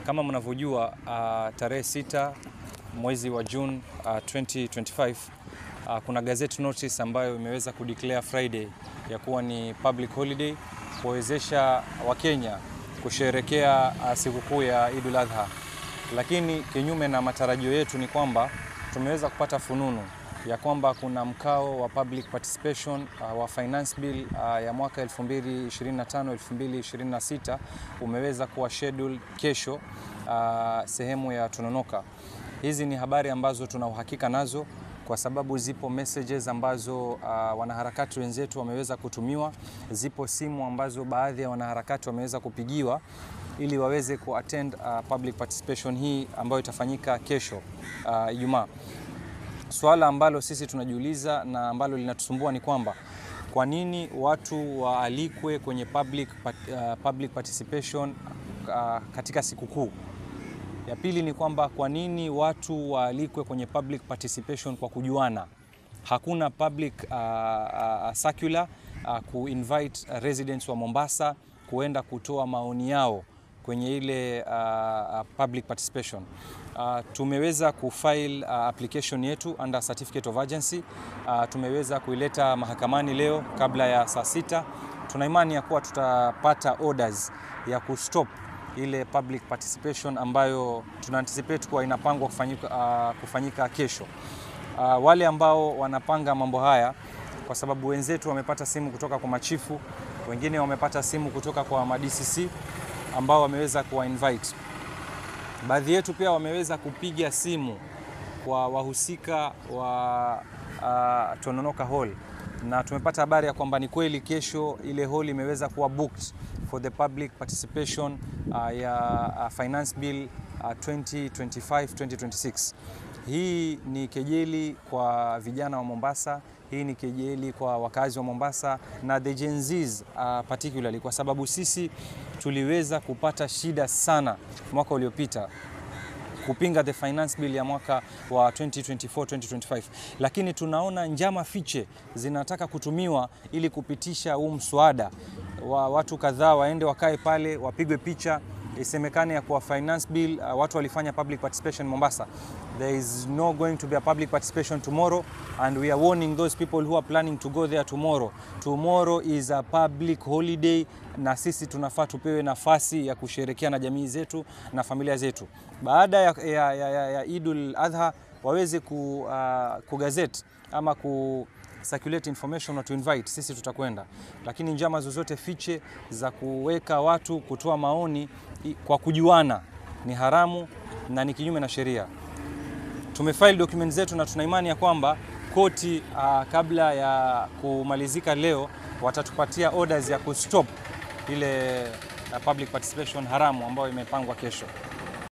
Kama mnavyojua, tarehe 6 mwezi wa June 2025, kuna gazette notice ambayo imeweza kudeclare Friday ya kuwa ni public holiday kuwezesha Wakenya kusherekea sikukuu ya Idul Adha. Lakini kinyume na matarajio yetu ni kwamba tumeweza kupata fununu ya kwamba kuna mkao wa public participation wa finance bill ya mwaka 2025 2026 umeweza kuwa scheduled kesho sehemu ya Tononoka. Hizi ni habari ambazo tuna uhakika nazo kwa sababu zipo messages ambazo wanaharakati wenzetu wameweza kutumiwa, zipo simu ambazo baadhi ya wanaharakati wameweza kupigiwa ili waweze kuattend public participation hii ambayo itafanyika kesho Ijumaa. Swala ambalo sisi tunajiuliza na ambalo linatusumbua ni kwamba kwa nini watu waalikwe kwenye public participation katika sikukuu? Ya pili ni kwamba kwa nini watu waalikwe kwenye public participation kwa kujuana? Hakuna public circular ku-invite residents wa Mombasa kuenda kutoa maoni yao kwenye ile public participation. Tumeweza kufile application yetu under certificate of urgency. Tumeweza kuileta mahakamani leo kabla ya saa 6. Tuna imani ya kuwa tutapata orders ya kustop ile public participation ambayo tuna anticipate kuwa inapangwa kufanyika kesho. Wale ambao wanapanga mambo haya, kwa sababu wenzetu wamepata simu kutoka kwa machifu, wengine wamepata simu kutoka kwa ma DCC ambao wameweza kuwa invite. Baadhi yetu pia wameweza kupiga simu kwa wahusika wa Tononoka Hall na tumepata habari ya kwamba ni kweli kesho ile hall imeweza kuwa booked for the public participation ya finance bill 2025 2026. Hii ni kejeli kwa vijana wa Mombasa, hii ni kejeli kwa wakazi wa Mombasa na the Gen Zs particularly, kwa sababu sisi tuliweza kupata shida sana mwaka uliopita kupinga the finance bill ya mwaka wa 2024 2025, lakini tunaona njama fiche zinataka kutumiwa ili kupitisha huu mswada wa watu kadhaa waende wakae pale wapigwe picha isemekane ya kuwa finance bill watu walifanya public participation Mombasa. There is no going to be a public participation tomorrow and we are warning those people who are planning to go there tomorrow. Tomorrow is a public holiday na sisi tunafaa tupewe nafasi ya kusherekea na jamii zetu na familia zetu. Baada ya Idul Adha waweze kugazette ama ku circulate information na to invite, sisi tutakwenda, lakini njama zozote fiche za kuweka watu kutoa maoni kwa kujuana ni haramu na ni kinyume na sheria. Tumefile document zetu na tuna imani ya kwamba koti kabla ya kumalizika leo watatupatia orders ya kustop ile public participation haramu ambayo imepangwa kesho.